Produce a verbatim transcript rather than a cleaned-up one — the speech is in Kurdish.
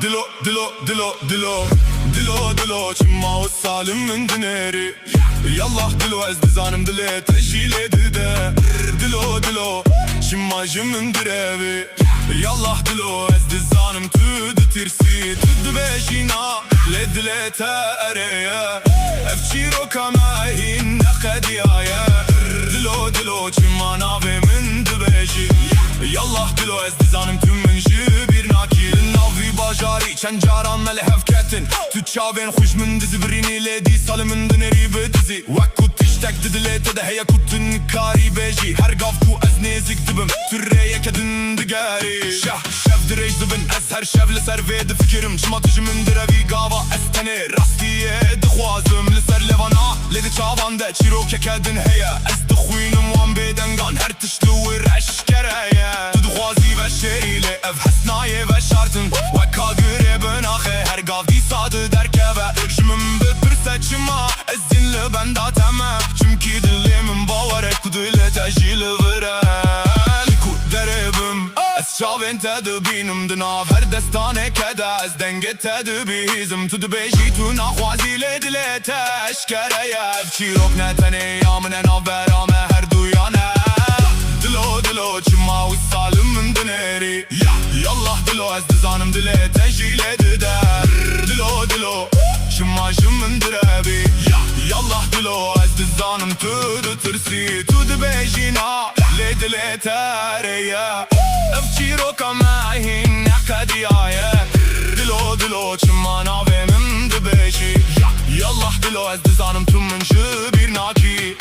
Dilo, dilo, dilo, dilo. Dilo, dilo, çima wisa li min dinêrî? Yallah dilo, ez dizanim dilê te jî lê dide. Dilo, dilo, çima ji min direvî? Yallah dilo, ez dizanim tu ditirsî. Tu dibêjî na, lê dilê te erê ye. Ev çîroka me hîn neqediyaye. Dilo, dilo, çima navê min dibêjî? Yallah dilo, ez dizanim tu min ji bîr nakî. Li nav vî bajarî çend caran me li hev ketin. Tu çavên xwe ji min dizibirînî, lê dîsa li min dinêrî bi dizî. Wek ku tiştek di dilê te de heye ku tu nikarî bêjî. Her gav ku ez nêzik dibim, tu rêyeke din digerî. Şeh, şev dirêj dibin, ez her şev li ser vê difikirim. Çima tu ji min direvî gava ez tenê rastiyê dixwazim. Li ser lêvana, lê di çavan de çîrokeke din heye. Ez dixwînim wan bêdengan, her tişt li wir eşkere ye. Tu dixwazî veşêrî, lê ev hest nayê veşartin. Wek agirê bi naxê, her gav dîsa di derkeve. Ji min bipirse çima ez zîn li benda te me. Çimkî dilê min bawer e ku dilê te jî li vir e. Li ku derê bim, ez çavên te dibînim. Di nav her destaneke de ez dengê te dibihîzim. Tu dibêjî tu naxwazî, lê dilê te eşkere ye. Ev çîrok ne tenê ya min e, navbera me her duyan e. Dilo, dilo, çima wisa li min dinêrî? Ya, yallah dilo, ez dizanim dilê te jî lê dide. Dilo, dilo, çima ji min direbî? Ya, yallah dilo, ez dizanim tu ditirsî. Tu dibêjî na, lê dilê te erê ye. Ev çîroka me hîn neqediyaye. Dilo, dilo, çima navê min dibêjî? Ya, yallah dilo, ez dizanim tu min ji bîr nakî.